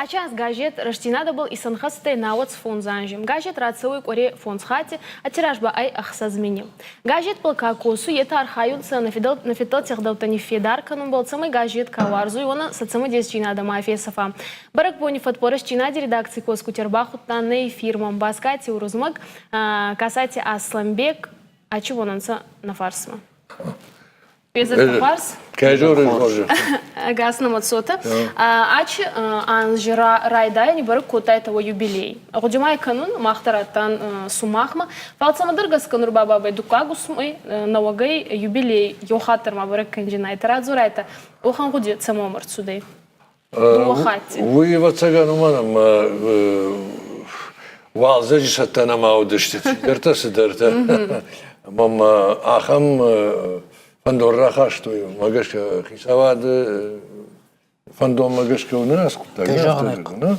Ачи анз газет «Рӕстдзийнадӕбӕл» исӕнхӕст ӕй 95 анзи. Газет рацӕуй къуӕре фондз хатти, ӕ тираж ба ӕй 6000. Газетбӕл ка косуй, етӕ архайунцӕ нӕ фиддӕлти ӕгъдӕуттӕ ниффедар кӕнунбӕл, цӕмӕй газет ка уарзуй, уонӕн сӕ цӕмӕдесдзийнадӕ ма фесӕфа. Бӕрӕгбони фӕдбӕл Рӕстдзийнади редакций косгути ӕрбахудта нӕ фирмӕ Баскати Урузмӕг, Касати Аслӕнбег, Ачи уонӕнцӕ нӕ фарсмӕ. Безӕрдӕхуарз. Кӕжоры хорзы. Ӕгас нымӕцотӕ. Ачи анзи райдайӕни бӕрӕг кодтайтӕ уӕ юбилей. Гъудимай кӕнун, мах дӕр адтан сумахмӕ. Фал цӕмӕдӕр гӕсгӕ нур ба бабӕй дуккаг усмӕй нӕуӕгӕй юбилей еу хатт дӕр ма бӕрӕг кӕнджинайтӕ. Радзорайтӕ, уӕхӕн гъуди цӕмӕ ӕрцудӕй? Дууӕ хатти. Уый, ӕвӕццӕгӕн, уымӕн ӕмӕ уалдзӕджы цӕттӕ нӕма уыдысты чидӕртӕ цыдӕртӕ. Ӕмӕ ма ахӕм фӕндон рахастой, уымӕ гӕсгӕ хицауады фӕндонмӕ гӕсгӕ нӕ аскъуыддаг нӕ?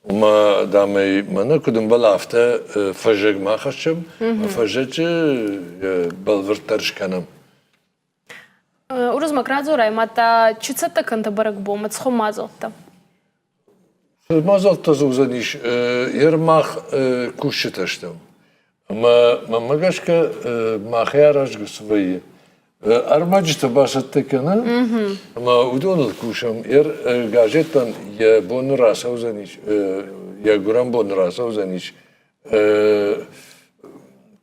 Уымӕ, дам ӕй мӕнӕ куыд ӕмбӕлы, афтӕ фӕззӕгмӕ ахӕссӕм, фӕззӕджы бӕлвырддӕр скӕнӕм. Урузмаг радзорай, мадта чи цӕттӕ кӕнтӕ бӕрӕгбонмӕ, цхом мадзӕлттӕ? Мадзӕлттӕ дзы уыдзӕнис, Ермах кусджытӕ стӕм. Ӕмӕ мӕнмӕ гӕсгӕ махӕй аразгӕ цы вӕййы, ӕрмӕджытӕ бацӕттӕ кӕнӕм ӕмӕ уыдоныл кусӕм. Газеттӕн йӕ боны рацӕудзӕнис, йӕ гуырӕн боны рацӕудзӕнис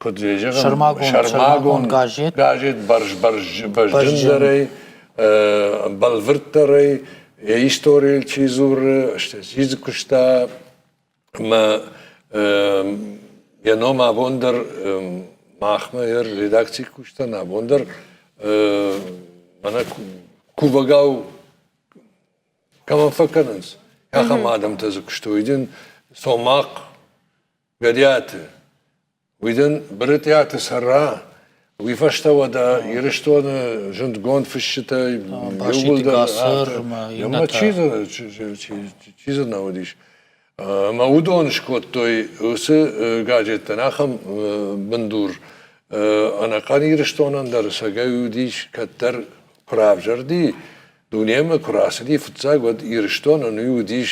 куыд зӕгъӕм, сӕрмагонд газет, газет бӕрзджындӕрӕй, бӕлвырддӕрӕй, йӕ историйыл чи дзуры, стӕй чи дзы куыста, ӕмӕ йӕ ном абон дӕр махмӕ йӕ редакцийы кусджытӕн абон дӕр мӕнӕ кувӕгау кӕмӕн фӕкӕнынц, ахӕм адӕмтӕ дзы куыстой. Уый дын Цомахъ Гӕдиаты, уый дын Брытъиаты Сӕрра, уый фӕстӕ уӕдӕ Ирыстоны зындгонд фысджытӕ иууылдӕр ӕмӕ чи дзы нӕ уыдис. Ӕмӕ уыдон скодтой уыцы газеттӕн ахӕм бындур. Ӕнӕхъӕн Ирыстонӕн дӕр цӕгӕй уыдис кӕддӕр куы равзӕрди, Дунемӕ куы рацыди фыццаг, уӕд Ирыстонӕн уый уыдис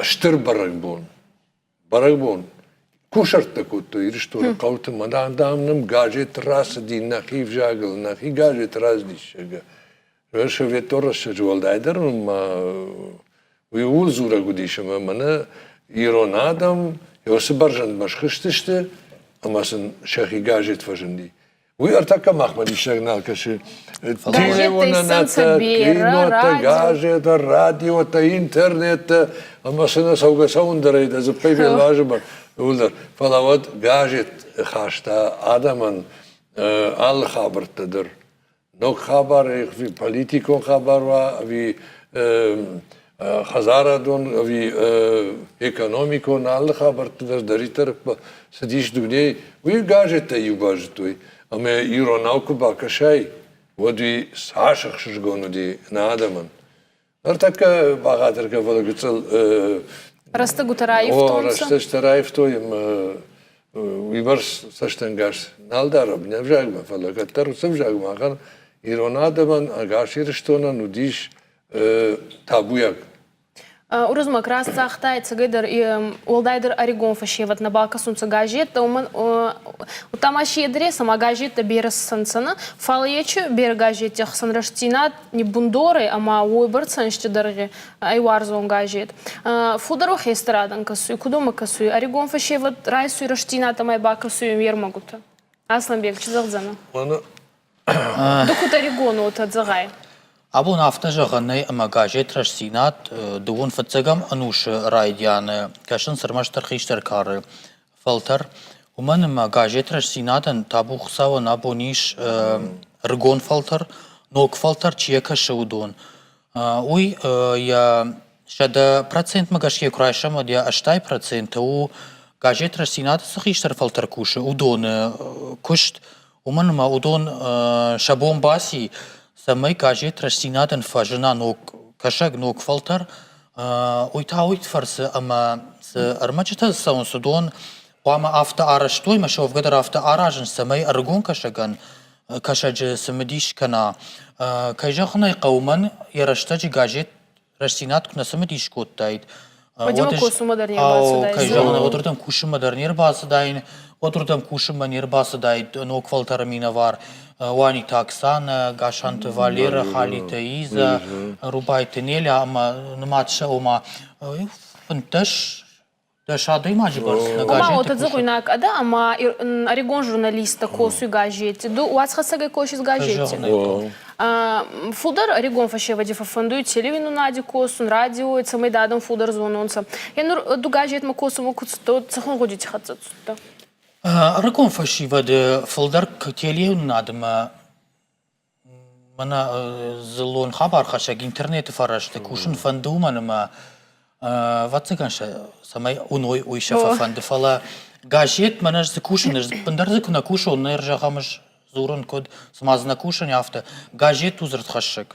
стыр бӕрӕгбон. Бӕрӕгбон. Кусӕрттӕ кодтой Ирыстоны хъӕуты. Мӕнӕ, дам, нӕм газет рацыди нӕхи взагыл, нӕхи газет рацыдис. Советон рӕстӕджы уӕлдайдӕр ма уый ууыл дзурӕг уыдис, ӕмӕ мӕнӕ ирон адӕм уыцы бӕрзӕндмӕ схызтысты ӕмӕ сын сӕхи газет фӕзынди. Уый ӕртӕккӕ махмӕ диссаг нал кӕсы. Телеуынынӕдтӕ, кинотӕ, газеттӕ, радиотӕ, интернеттӕ ӕмӕ сын цӕугӕ цӕуын дӕр ӕй дӕ дзыппӕй фелвазы уылдӕр. Фӕлӕ уӕд газет хаста адӕмӕн алы хабӕрттӕ дӕр. Ног хабар, ӕви политикон хабар уа, ӕви хӕдзарадон, ӕви экономикон, алы хабӕртты дӕр дӕриддӕр цыдис дунейы, уый газеттӕ иу базыдтой. Ӕмӕ иронау куы бакӕсай, уӕд уый цас ӕхсызгон уыди нӕ адӕмӕн. Ныртӕккӕ бӕгъатыр фӕлӕ гыццыл Рӕстӕгутӕ раивтонцӕ? Рӕстӕгутӕ раивтой ӕмӕ уыйбӕрц цӕстӕнгас нал дарӕм не взагмӕ, фӕлӕ кӕддӕр уыцы ӕвзаг махӕн ирон адӕмӕн, ӕгас Ирыстонӕн уыдис табуйаг. Урузмаг раст загъта, ӕцӕгӕйдӕр уӕлдайдӕр ӕригон фӕсевӕд нӕ бакӕсунцӕ газеттӕ, уымӕн удта ма си адрес ӕма газеттӕ берӕ ссӕнцӕ, фал ечи берӕ газетти хсӕн рӕстдзийнад ниббундорӕй ӕма уойбӕрцӕ ӕнзти дӕргъи ӕй уарзон газет. Фулдӕр уӕ хестӕр адӕн кӕсуй, куд уӕмӕ кӕсуй, ӕригон фӕсевӕд райсуй рӕстдзийнад ӕма бакӕсуй ме рмӕгутӕ. Аслӕнбег, чи зӕгъдзӕнӕ? Ду куд ӕригон уотӕ зӕгъай. Абон афтӕ зӕгъӕн нӕй, ӕмӕ газет «Рӕстдзинад» дыууын фыццӕгӕм ӕнусы райдианы кӕсынц ӕрмӕстдӕр хистӕр кары фӕлтӕр. Уымӕн ӕмӕ газет «Рӕстдзинад-ӕн» табу Хуыцауӕн абон ис ӕрыгон фӕлтӕр, ног фӕлтӕр чи йӕ кӕсы, уыдон. Уый йӕ 100 процентмӕ гӕсгӕ куы райсӕм, уӕд йӕ 80 проценты у газет «Рӕстдзинад»-ы цы хистӕр фӕлтӕр кусы, уыдоны куыст. Уымӕн ӕмӕ уыдон сӕ бон баци, цӕмӕй газет «Рӕстдзинад-ӕн» фӕзына ног кӕсӕг, ног фӕлтӕр. Уый та уый фӕрцы ӕмӕ цы ӕрмӕджытӕ цӕуынц, уыдон хъуамӕ афтӕ арӕзтой ӕмӕ сӕ уӕвгӕ дӕр афтӕ аразынц, цӕмӕй ӕрыгон кӕсӕгӕн кӕсӕджы цымыдис кӕна. Кӕй зӕгъын ӕй хъӕуы, мӕн йӕ рӕстӕджы газет Рӕстдзинад куы нӕ цымыдис кодтаид, уӕд кусынмӕ дӕр не рбацыдаид. Кӕй зӕгъын, уӕд уырдӕм кусынмӕ дӕр не рбацыдаин, уӕд уырдӕм кусынмӕ не рбацыдаид ног фӕлтӕры минӕвар Уаниты Оксанӕ, Гасанты Валера, Халиты Иза, Рубайты Неля ӕмӕ нымад сӕ ома 15 дӕс адӕймаджы бӕрц нӕ Ома, газеты уотӕ кусы. зӕгъуйнаг адӕ ӕма ӕригон журналисттӕ косуй газетти. Ду уацхӕссӕгӕй косис газетти? Зӕгъын ӕй хъӕуы. Фулдӕр ӕригон фӕсевӕди фӕффӕндуй телеуинунади косун, радиой, цӕмӕй дӕ адӕм фулдӕр зононцӕ. Е нур ду газетмӕ косунмӕ ку цудтӕ, цӕхуӕн гъудити хӕццӕ цудтӕ? Ӕрыгон фӕсивӕды фылдӕр телеуынынадмӕ мӕнӕ дзыллон хабархӕссӕг интернеты фӕрӕзты кусын фӕнды, уымӕн ӕмӕ ӕвӕццӕгӕн сӕ цӕмӕй уыной, уый сӕ фӕфӕнды. Фӕлӕ газет мӕнӕ ӕз дзы кусын, ӕз ӕппындӕр дзы куы нӕ кусон, ныр зӕгъӕм ӕз дзурын куыд, цыма дзы нӕ кусын, афтӕ. Газет у дзырдхӕссӕг.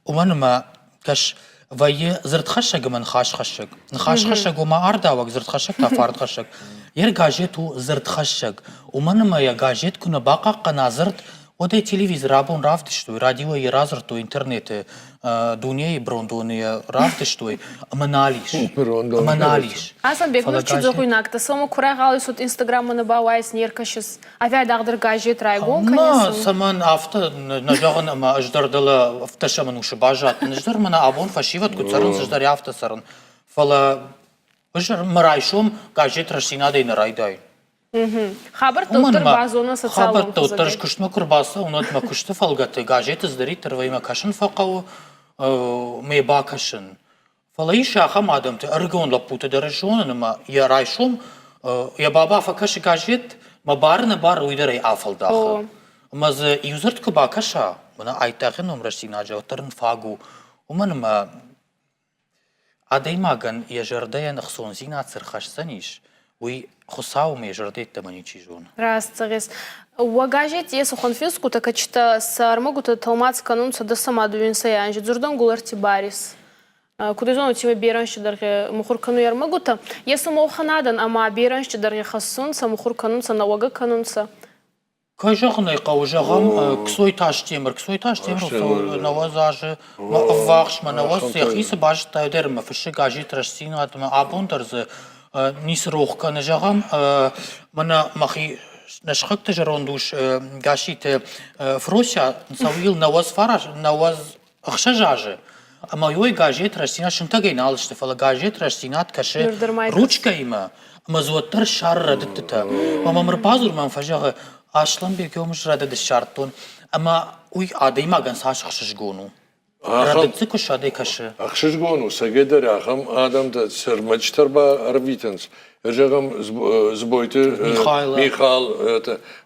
Уымӕн ӕмӕ кӕс, вӕййы дзырдхӕссӕг ӕмӕ ныхасхӕссӕг. Ныхасхӕссӕг ома ардауӕг, дзырдхӕссӕг та фардхӕссӕг. Йе газет у дзырдхӕссӕг. Уымӕн ӕмӕ йӕ газет куы нӕ бахъахъхъӕна дзырд, уӕд ӕй телевизор абон равдыстой, радиойы йӕ радзырдтой, интернеты дунейы брондоны йӕ равдыстой ӕмӕ нал ис. Ӕмӕ нал ис. Асланбег, ныр чи зӕгъуйнӕгтӕ, сӕумӕ куы райгъал ис, уӕд Инстаграммӕ нӕ бауайыс, не ркӕсыс? Ӕвӕдагдӕр газет райгом кӕныс? Цӕмӕн афтӕ нӕ зӕгъын ӕмӕ ӕз дӕр дӕлӕ ӕвддӕсӕм ӕнусы баззадтӕн. Ӕз дӕр мӕнӕ абон фӕсивӕд куыд цӕрынц, ӕз дӕр афтӕ цӕрын. Фӕлӕ ӕз мӕ райсом газет Рӕстдзинадӕй нӕ райдайын. Хабӕрттӕ уӕддӕр базонын социалон Хабӕрттӕ уӕддӕр куыстмӕ куы рбацӕуын, уӕд мӕ куысты фӕлгӕты газеты цыдӕриддӕр вӕййы, мӕ кӕсын фӕхъӕуы, мӕ бакӕсын. Фӕлӕ ис ахӕм адӕмты, ӕрыгон лӕппуты дӕр ӕз зонын ӕмӕ йӕ райсом йӕ баба фӕкӕсы газет, мӕ бары нӕ бары, уый дӕр ӕй афӕлдахы. Ӕмӕ дзы иу дзырд куы бакӕса, мӕнӕ Айтахы ном рӕстдзинад уӕддӕр ын фаг у, уымӕн ӕмӕ адӕймагӕн йӕ зӕрдӕйӕн ӕхцондзинад цы рхӕсдзӕнис, уый Хуыцауы мӕ зӕрдӕ йеддӕмӕ ничи зоны. Раст зӕгъис. Уӕ газет ес хуӕнфинсгутӕ, кӕцитӕ сӕ ӕрмӕгутӕ тӕлмац кӕнунцӕ дӕсӕмӕ дууинсӕй анзи дзурдӕн Гулӕрти Барис. Куд зонут, берӕ ӕнзти дӕргъи мухур кӕнуй ӕрмӕгутӕ. Ес уӕхӕн адӕн, ӕма берӕ ӕнзти дӕргъи хӕссунцӕ, мухур кӕнунцӕ, нӕуӕгӕ кӕнунцӕ. Кӕй зӕгъын ӕй хъӕуы, зӕгъӕм, Ксойты Астемыр. Ксойты Астемыр 90 азы ӕввахс мӕ нӕуӕдз йӕхи цы базыдта, дӕр ӕмӕ фыссы газет Рӕстдзинад ӕмӕ абон дӕр дзы ницы рох кӕны. Зӕгъӕм, мӕнӕ мӕхи нӕ сыхӕгты зӕронд ус Гасситы Фрося цӕуыл 90 фарас, 96 азы ӕмӕ уый газет Рӕстдзинад сынтӕгӕй нал сты, фӕлӕ газет Рӕстдзинад кӕсы ручкӕимӕ ӕмӕ дзы уӕддӕр ссары рӕдыдтытӕ. Ӕмӕ мӕм ӕрбадзур мӕм фӕзӕгъы, Аслӕнбег ӕм рӕдыд ссардтон ӕмӕ уый адӕймагӕн цас ӕхсызгон у. Рӕдыд дзы куы ссадӕй кӕсы. Ӕхсызгон у, цӕгӕйдӕр ахӕм адӕмтӕ цы рмӕджытӕ ӕрвитынц. Зӕгъӕм, Дзбойты Михал,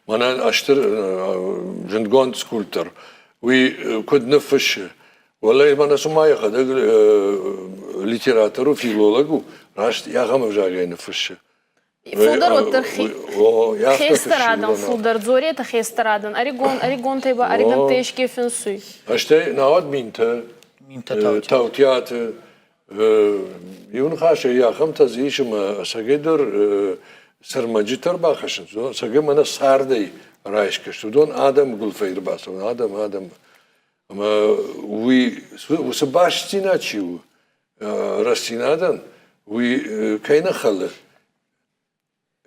мӕнӕн стыр зындгонд скульптор, уый куыд ныффыссы, Уӕлӕй мӕнӕ цыма йӕхӕдӕг литератор у, филолог у, раст ахӕм ӕвзагӕй ныффыссы. Фулдӕр уӕддӕр хестӕр адӕм фулдӕр дзоретӕ хестӕр адӕм, ӕригон, ӕригонтӕй ба ӕригӕнттӕ еске финсуй. Стӕй науӕд минтӕ, таутиаты, иу ныхасӕй ахӕмтӕ дзы ис ӕмӕ ӕцӕгӕйдӕр сӕрмӕджытӕ ӕрбахӕссынц, ӕцӕгӕй мӕнӕ цардӕй райсгӕ сты. Уыдон адӕмы гуылфӕй ӕрбацӕуынц, адӕм, адӕм. Ӕмӕ уый уыцы бастдзинад чи у рӕстдзинадӕн, уый кӕй нӕ хӕлы,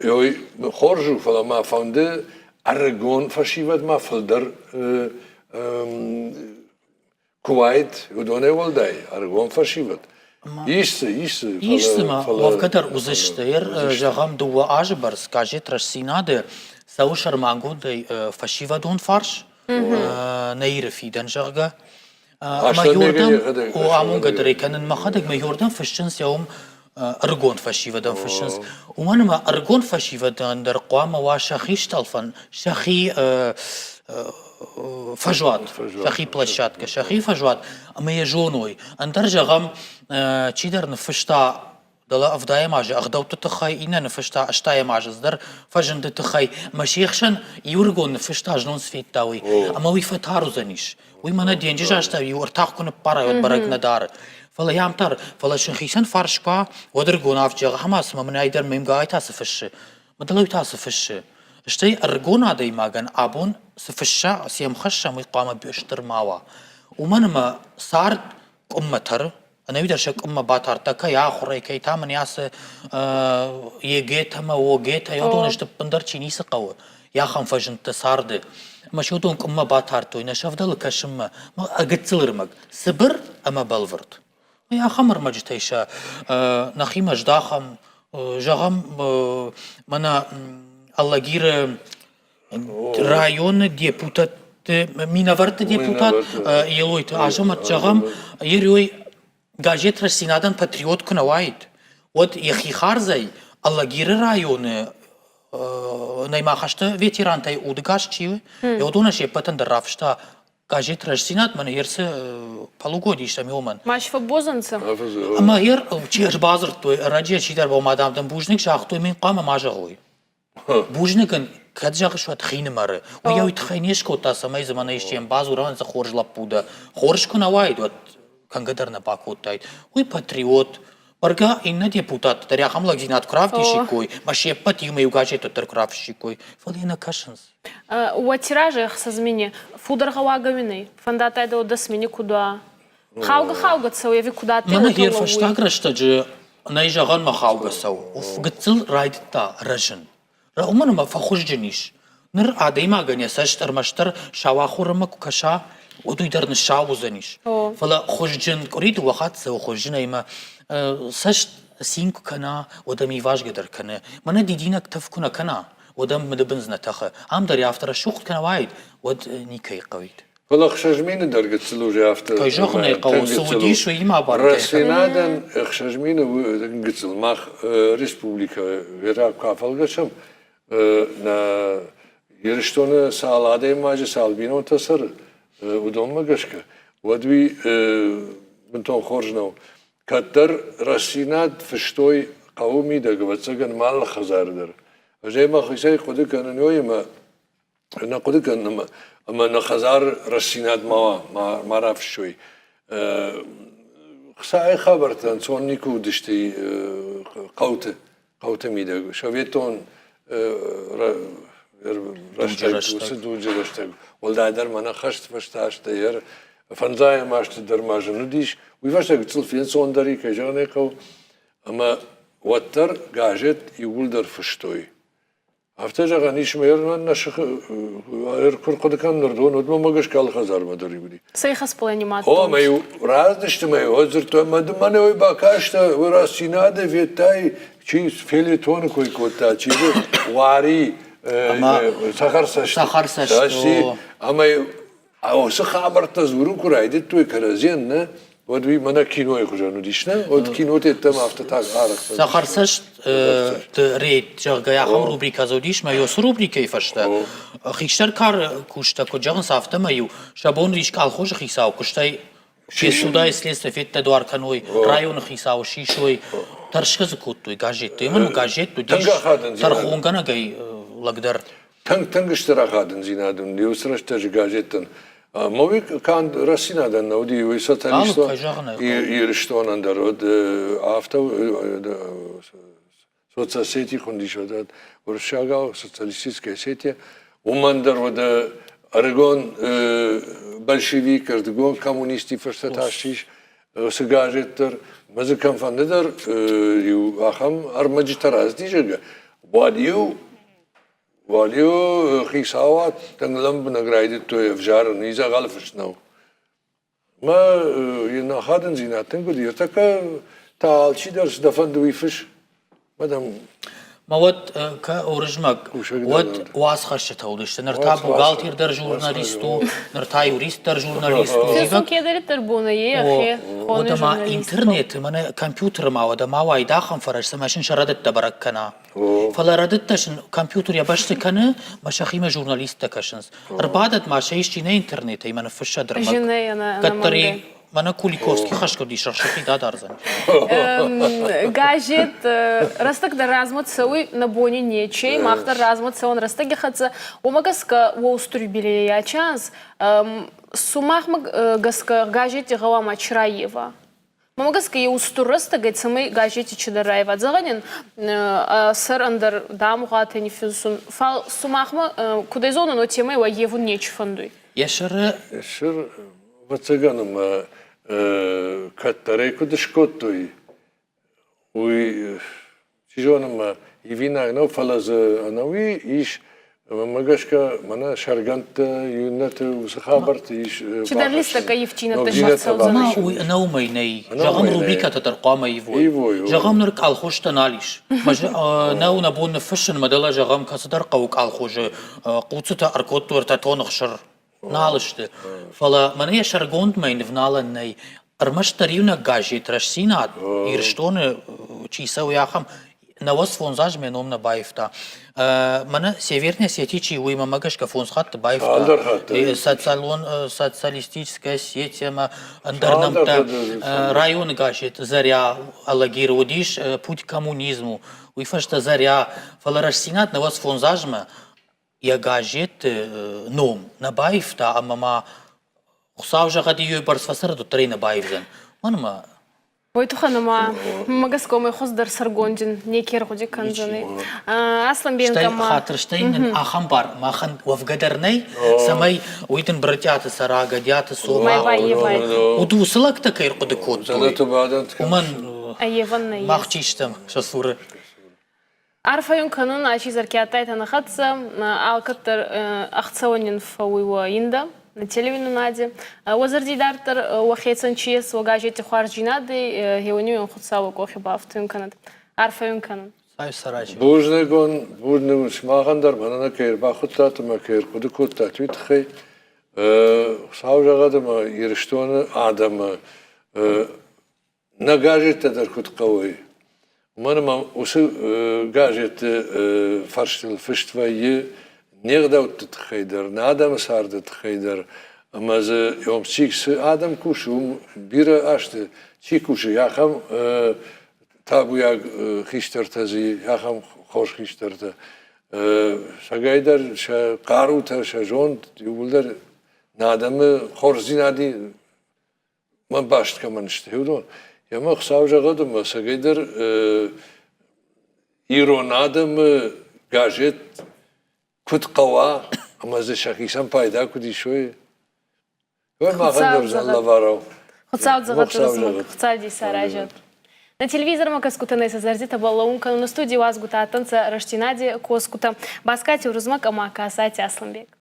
Ой, хорз у, фӕлӕ мӕ фӕнды ӕрыгон фӕсивӕдмӕ фылдӕр куы уаид, уыдонӕй уӕлдай ӕрыгон фӕсивӕд. Ис дзы, ис дзы. Ис дзы ма, уӕвгӕ дӕр уыдзысты. Зӕгъӕм, дыууӕ азы бӕрц газет Рӕстдзинад-ы цӕуы сӕрмагондӕй фӕсивӕдон фарс, нӕ Иры фидӕн, зӕгъгӕ. Ӕмӕ Йордан, о, амонгӕ дӕр ӕй кӕнын мӕхӕдӕг, мӕ Йордан фыссынц йӕ уым ӕрыгон фӕсивӕдӕн фыссынц. Уымӕн ӕмӕ ӕрыгон фӕсивӕдӕн дӕр хъуамӕ уа сӕхи стъӕлфӕн, сӕхи фӕзуат, сӕхи площадкӕ, сӕхи фӕзуат ӕмӕ йӕ зоной. Ӕндӕр, зӕгъӕм, чидӕр ныффыста дӕлӕ ӕвдайӕм азы ӕгъдӕутты тыххӕй, иннӕ ныффыста ӕстайӕм азы цыдӕр фӕзынды тыххӕй. Ӕмӕ се хсӕн иурыгон ныффыста, знон цы федта, уый. Ӕмӕ уый фӕтар уыдзӕнис. Уый мӕнӕ денджыз астӕу иу ӕртах куы ныппарай, уӕд бӕрӕг нӕ дары. Фӕлӕ йӕм тар, фӕлӕ сын хицӕн фарс куы уа, уӕд ӕрыгон авд зӕгъы, ӕмӕ цымӕ мын ай дӕр ме мгай та цы фыссы? Мадӕлой та цы фыссы? Стӕй ӕрыгон адӕймагӕн абон цы фысса, цы йӕм хӕссӕм, уый хъуамӕ стыр ма уа. Уымӕн ӕмӕ цард къуыммӕ тӕры, ӕнӕуи дӕр сӕ къуыммӕ батардта, кӕй ахуырӕй, кӕй та мын ацы ЕГЭ-тӕ ӕмӕ ОГЭ-тӕ, уыдон сты ӕппындӕр чи ницы хъӕуы, ахӕм фӕзындтӕ царды. Ӕмӕ сӕ уыдон къуыммӕ батардтой, нӕ сӕ ӕвдӕлы кӕсынмӕ. Гыццыл ӕрмӕг, цыбыр ӕмӕ бӕлвырд. Ахӕм ӕрмӕджытӕй сӕ нӕхимӕ здахӕм, зӕгъӕм, мӕнӕ Алагиры районы депутатты, минӕвӕртты депутат Елойты Азӕмӕт, зӕгъӕм, Ерой газет Рӕстдзинадӕн патриот куы нӕ уаид, уӕд йӕхи хардзӕй Алагиры районы нӕймахӕсты ветерантӕй удыгас чи у, уыдонӕн се ппӕтӕн дӕр рафыста газет Рӕстдзинад мӕн ерсы полугодие стӕм уымӕн. Ма фӕбозынцы. Ӕмӕ ер чи ӕрбадзырдтой, ӕрӕджы чидӕр баумӕ дам дын бузныг загътой, мин хъуамӕ ма зӕгъой. Бузныг ын кӕд зӕгъыс, уӕд хинымӕры. Уый уый тыххӕй не скодта, цӕмӕй дзы мӕнӕ исчи ӕмбадзура, ӕмӕ дзы хорз лӕппу дӕ. Хорз куы нӕ уаид, уӕд кӕнгӕ дӕр нӕ бакодтаид. Уый патриот. Бӕргӕ иннӕ депутаттӕ дӕр ахӕм лӕгдзинад куы равдисиккой, ӕмӕ се ппӕт иумӕ иу газет уӕддӕр куы рафыссиккой, фӕлӕ йӕ нӕ кӕсынц. Уӕ тираж 6 мини. Фулдӕр гъӕуагӕ уин ӕй? Фӕндадтайдӕ 10 мини куд уа? Хаугӕ-хаугӕ цӕуй ӕви куд адтӕй, Мӕнӕ уотӕ гъер лӕууй? Фӕстаг рӕстӕджы нӕй зӕгъӕн мӕ хаугӕ цӕуы. Гыццыл райдыдта рӕзын. Уымӕн ӕмӕ фӕхуызджын ис. Ныр адӕймагӕн йӕ цӕст ӕрмӕстдӕр сауахорӕнмӕ куы кӕса, уӕд уый дӕр ныссау уыдзӕнис. Фӕлӕ хуызджын къуыри дыууӕ хатт цӕуы хуызджын ӕмӕ цӕст цин куы кӕна, уӕд ӕм ивазгӕ дӕр кӕны. Мӕнӕ дидинӕг тӕф куы нӕ кӕна, уӕд ӕм мыдыбындз нӕ тӕхы. Ам дӕр афтӕ рӕсугъд куы нӕ уаид, уӕд никӕй хъӕуид. Фӕлӕ 6000 дӕр гыццыл уже афтӕ. Кӕй зӕгъын ӕй хъӕуы, цы уыдис, уыимӕ абаргӕйӕ. Рӕстдзинадӕн 6000 у гыццыл. Мах республикӕ верӕ куы афӕлгӕсӕм, нӕ Ирыстоны цал адӕймаджы, цал бинонтӕ цӕры, уыдонмӕ гӕсгӕ, уӕд уый бынтон хорз нӕу. Кӕддӕр рӕстдзинад фыстой хъӕуы мидӕг, ӕвӕццӕгӕн, ма алы хӕдзары дӕр. Ӕз ӕй мӕхицӕй хъуыды кӕнын, ой, ӕмӕ нӕ хъуыды кӕнын ӕмӕ нӕ хӕдзар рӕстдзинад ма уа, ма рафыссой. Хцайы хабӕрттӕ ӕнцон никуы уыдысты хъӕуты, хъӕуты мидӕг. Советон рӕстӕг, уыцы дуджы рӕстӕг, уӕлдайдӕр мӕнӕ хӕст фӕстӕ азтӕ фӕндзайӕм азты дӕр ма зын уыдис. Уый фӕстӕ гыццыл фенцондӕр и, кӕй зӕгъын ӕй хъӕуы. Ӕмӕ уӕддӕр газет иууылдӕр фыстой. Афтӕ зӕгъӕн ис, ӕмӕ нӕ сыхы куы рхъуыды кӕнын нырдон, уӕд мӕ гӕсгӕ алы хӕдзармӕ дӕр уыди. Цӕй хӕсполӕ нимадтон? О, ӕмӕ-иу раздысты мӕ уӕд дзырдтой, ӕмӕ ды мӕнӕ уый бакастӕ, уый рӕстдзинады федтай, чи фельетоны кой кодта, чи дзы уари цӕхӕрцӕст. Цӕхӕрцӕст. Ӕмӕ уыцы хабӕрттӕ дзурын куы райдыдтой кӕрӕдзийӕн, нӕ, уӕд уый мӕнӕ кинойы хуызӕн уыдис, нӕ? Уӕд киноты йеддӕмӕ афтӕ тагъд арӕх. Цӕхӕрцӕст рейд, зӕгъгӕ, ахӕм рубрикӕ дзы уыдис, мӕ уыцы рубрикӕйы фӕстӕ хистӕр кары кусджытӕ куыд зӕгъынц, афтӕмӕй-иу сӕ бон уыдис колхозы хицау куыстӕй се судӕй следствие феддӕдуар кӕной, районы хицауы сисой, тӕрсгӕ дзы кодтой газетты. Ӕмӕ газет уыдис тӕрхонгӕнӕгӕй лӕгдӕр. Тынг тынг стыр ахадындзинад уын уыцы рӕстӕджы газеттӕн. Ӕмӕ уый канд рӕстдзинадӕн нӕ уыди, уый социалистон Ирыстонӕн дӕр уыд афтӕ соцсети хуындис уӕд уырыссагау социалистическая сеть. Уымӕн дӕр уыд ӕрыгон большевик, ӕрдыгон коммунисти фӕстӕ та ссис уыцы газет дӕр. Мӕ дзы кӕмфӕнды дӕр иу ахӕм ӕрмӕджытӕ рацыди, зӕгъгӕ, уӕд-иу Уӕд-иу хицауад тынг лӕмбынӕг райдыдтой ӕвзарын, уый дзӕгъӕлы фыст нӕу. Мӕ йын ахадындзинад тынг уыди. Ӕртӕккӕ та алчидӕр цы дӕ фӕнды, уый фыс. Мадам Ма уӕд Орызмӕг, уӕд уацхӕсджытӕ уыдысты. Ныр та бухгалтер дӕр журналист у, ныр та юрист дӕр журналист у. Фесун кедӕриддӕр бонӕй ӕхе хоны Уӕдӕ ма интернеты, мӕнӕ компьютеры ма уӕдӕ ма уайд ахӕм фӕрӕз, цӕмӕй сын сӕ рӕдыдтӕ бӕрӕг кӕна. Фӕлӕ рӕдыдтӕ сын компьютер йӕ бӕсты кӕны, мӕ сӕхимӕ журналисттӕ кӕсынц. Ӕрбадӕт ма сӕ исчи нӕ интернетӕй мӕ ныффыссӕд ӕрмӕг. Кӕддӕр мӕнӕ Куликовский хӕсгӕ уыдис, сӕхи дадардзӕн. Газет рӕстӕг дӕр размӕ цӕуй, нӕ бони нечи, мах дӕр размӕ цӕуӕн рӕстӕги хӕццӕ. Уомӕ гӕсгӕ уо устур юбилейӕ чанс. Сумахмӕ гӕсгӕ газети гъӕуама чи раййева? Мӕмӕ гӕсгӕ е устур рӕстӕгӕй, цӕмӕй газети чидӕр райвад. Зӕгъӕн ин, сӕр ӕндӕр дамугъатӕ ниффинсун. Фал сумахмӕ, куд ӕй зонун, уотемӕй уӕ евун нечи фӕндуй. Йӕ сӕры Сӕр, ӕвӕццӕгӕн, ӕмӕ кӕддӕрӕй куыд скодтой, уый, чи зоны, мӕ ивинаг нӕу, фӕлӕ дзы ӕнӕуи ис, мӕнмӕ гӕсгӕ, мӕнӕ сӕргӕндтӕ, иннӕты уыцы хабӕртты ис. Чидӕр листӕггай ивджинӕдтӕ сӕрцӕудзӕн. Уый ӕнӕ уымӕй нӕй. Зӕгъӕм, рубрикӕтӕ дӕр хъуамӕ ивой. Зӕгъӕм, ныр къалхозтӕ нал ис. Нӕу нӕ бон ныффыссын, мӕ дӕлӕ, зӕгъӕм, кӕцыдӕр хъӕуы къалхозы хъуццытӕ ӕркодтой ӕртӕ хсыр. Нал сты. Фӕлӕ мӕнӕ йӕ сӕргондмӕ нывналӕн нӕй. Ӕрмӕстдӕр иунӕг газет «Рӕстдзинад» Ирыстоны чи цӕуы, ахӕм 95 азы мӕ ном нӕ баивта. Мӕнӕ Северная Осетия чи, уый мӕмӕ гӕсгӕ фондз хатты баивта. Социалон, социалистическая сеть ӕмӕ ӕндӕр нӕмттӕ. Районы газет «Заря» Алагиры уыдис «Путь к коммунизму», уый фӕстӕ «Заря». Фӕлӕ «Рӕстдзинад» 95 азмӕ йӕ газеты ном нӕ баивта ӕмӕ ма Хуыцау зӕгъӕд, иуӕй бӕрц фӕцӕрӕд, уӕддӕр ӕй нӕ баивдзӕн. Уымӕн ӕмӕ Уой туххӕн ӕма мӕ гӕсгӕ уомӕй хуӕздӕр сӕргонджын неке ӕргъуди кӕндзӕнӕй. Аслӕнбег Стӕй хатыр, стӕй нын ахӕм бар махӕн уӕвгӕ дӕр нӕй, цӕмӕй уый дын Брытъиаты цӕра, Гӕдиаты Цомахъ, уыд уыцы лӕгтӕ кӕй ӕрхъуыды кодтой, уымӕн мах чи стӕм сӕ цуры. Арфӕйун кӕнун аци зӕркиадтайтӕ нӕ хӕццӕ, алкӕддӕр ӕхцӕуӕн нин фӕууй уӕ индӕ нӕ телеуинунади. Уӕ зӕрди дарддӕр уӕхецӕн чи ес, уӕ газети хуарздзийнадӕй хеуони уин Хуцау уӕ къохи бафтуйун кӕнӕд. Арфӕйун кӕнун. Бузныг бузныг сымахӕн дӕр мӕнӕ кӕй ӕрбахуыдтат ӕмӕ кӕй ӕрхъуыды кодтат, уый тыххӕй. Хуыцау зӕгъӕд ӕмӕ Ирыстоны адӕмы Нӕ газеттӕ дӕр куыд хъӕуой, уымӕн ӕмӕ уыцы газетты фӕрстыл фыст вӕййы не гъдӕутты тыххӕй дӕр, нӕ адӕмы царды тыххӕй дӕр, ӕмӕ дзы цы адӕм кусы, уым бирӕ азты чи кусы, ахӕм табуйаг хистӕртӕ дзы, ахӕм хорз хистӕртӕ. Сагӕйдӕр сӕ хъарутӕ, сӕ зонд иууылдӕр нӕ адӕмы хорздзийнади мӕ баст кӕмӕн сты, уыдон. Ӕмӕ Хуыцау зӕгъӕд, ӕмӕ ӕцӕгӕйдӕр ирон адӕмы газет куыд хъӕуа ӕмӕ дзы сӕхицӕн пайда куыд исой, уый махӕн дӕр уыдзӕн лӕварау. Хуыцау зӕгъӕд, Хуыцау саразӕд. Нӕ телевизормӕ кӕсгутӕн сӕ зӕрдитӕбӕл лӕуун кӕнун студий уазгутӕ адтӕнцӕ Рӕстдзийнади косгутӕ Баскати Урузмӕг ӕма Касати Асланбег.